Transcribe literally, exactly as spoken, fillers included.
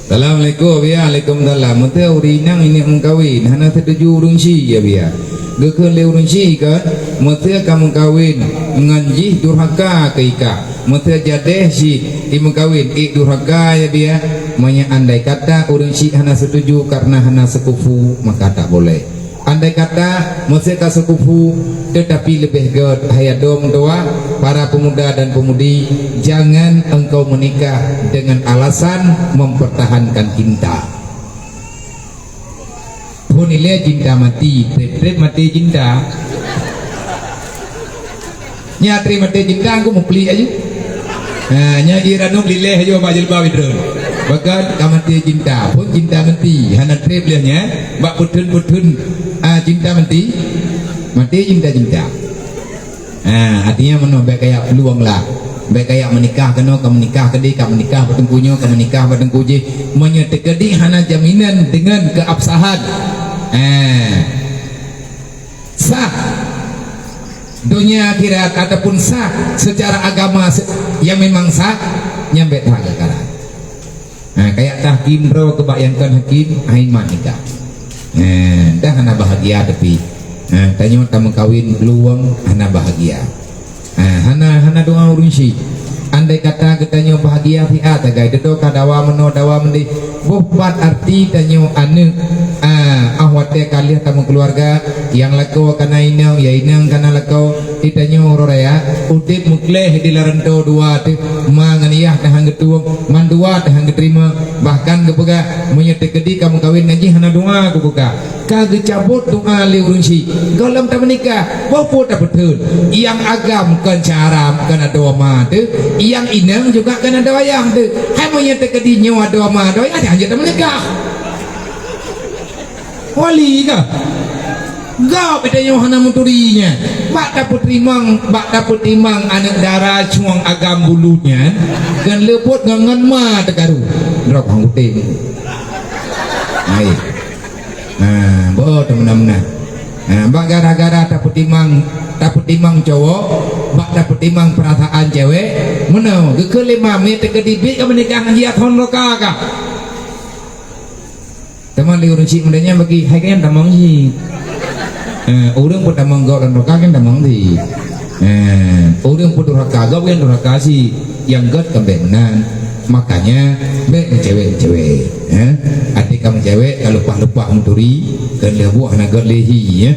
Assalamualaikum, ya, waalaikumsalam. Meuteu ureueng inong ineuk meukawen, hana seutuju ureueng syiek, ya, biya. Geukheun lé ureueng syiek kan, meuteu ka meukawen ngon jih durhaka keu ikah. Meuteu jadeh syiek imeukawen, ék durhaka, ya, biya. Meunyoe andai kata ureueng syiek hana seutuju karena hana seukufu, maka tak boleh. Andai kata meuseuka seukufu, tetapi leubeh gét, hai adoe meutuwah, para pemuda dan pemudi, jangan engkau menikah dengan alasan mempertahankan cinta. Phon ilée cinta mati, treb-treb mati cinta. Nyan treb mati cinta, aku muplik aja. Ha, nyan iranum lileh aja bak jilbab idrun. Bahkan ka mati cinta, pun cinta mati, hana treb leh nyan, bak putun-putun, ah, cinta mati. Mati cinta-cinta. Ha, artinya meunoe, bék kayak peluang lah. Bék kayak menikah keunoe, ka menikah keudeh, ka menikah bak teungku nyoe, ka menikah bak teungku jih. Meunyoe teukeudi hana jaminan dengan keabsahan. Ha. Sah dunia akhirat ataupun sah secara agama se-, yang memang sah, nyang bék that geukara. Ha, kayak tahkim droe keu bak nyang kon hakim, hai mat nikah. Ha, dah hana bahagia tapi. Ha, tanyoe tameukawen luwang hana bahagia. Ha, hana, hana doa ureueng syiek. Andai kata geutanyoe bahagia siat sagai, dudoe ka dawa meunoe, dawa meudeh. Boh pat arti tanyoe aneuk, ah, ah watée ka lheueh tameukeuluwarga, nyang lakoe kana inong, ya inong kana lakoe, di tanyoe uroe raya, udeb meukleh di laranto dua teuh, ma ngon yah tahan geutueng, mandua tahan geuteurimong, bahkan geupeugah, meunyoe teukeudi ka meukawen ngon jih hana doa geupeugah. Ka geucabot doa lé ureueng syiek, gohlom tameunikah, boh peue tapeutheun. Nyang agam kon syara kon adoe ma teuh, nyang inong juga kon adoe ayah teuh. Hai meunyoe teukeudi nyoe adoe ma adoe ayah, jangan jeuet tameunikah. Wali kah? Gob tanyoe hana meuturi nyan. Bak tapeutimang, bak tapeutimang aneuk dara cueng agam bulut nyan, ngon leupot ngon, ngon ma teukaru. Drob hang kutem. Hai. Ha, boh teumeunan-meunan. Ha, bak gara-gara tapeutimang, tapeutimang cowok, bak tapeutimang peurasaan cewek, meunoe, geukheun lé mam, meunyoe teukeudi biet ka meunikah ngon jih, athon loka kah. Teuma lé ureueng syiek meudeh nyan bagi, hai kalian tamong jih. Ha, ureueng peutamong gob lam loka kan tamong jih. Ha, ureueng peudurhaka gob kan durhaka syiek. Nyang gét ka bék meunan. Makanya, bék meucewek-meucewek, eh. Até ka meucewek, ka leupah-leupah meuturi, keu lheueh buet hana gét lé hi, eh.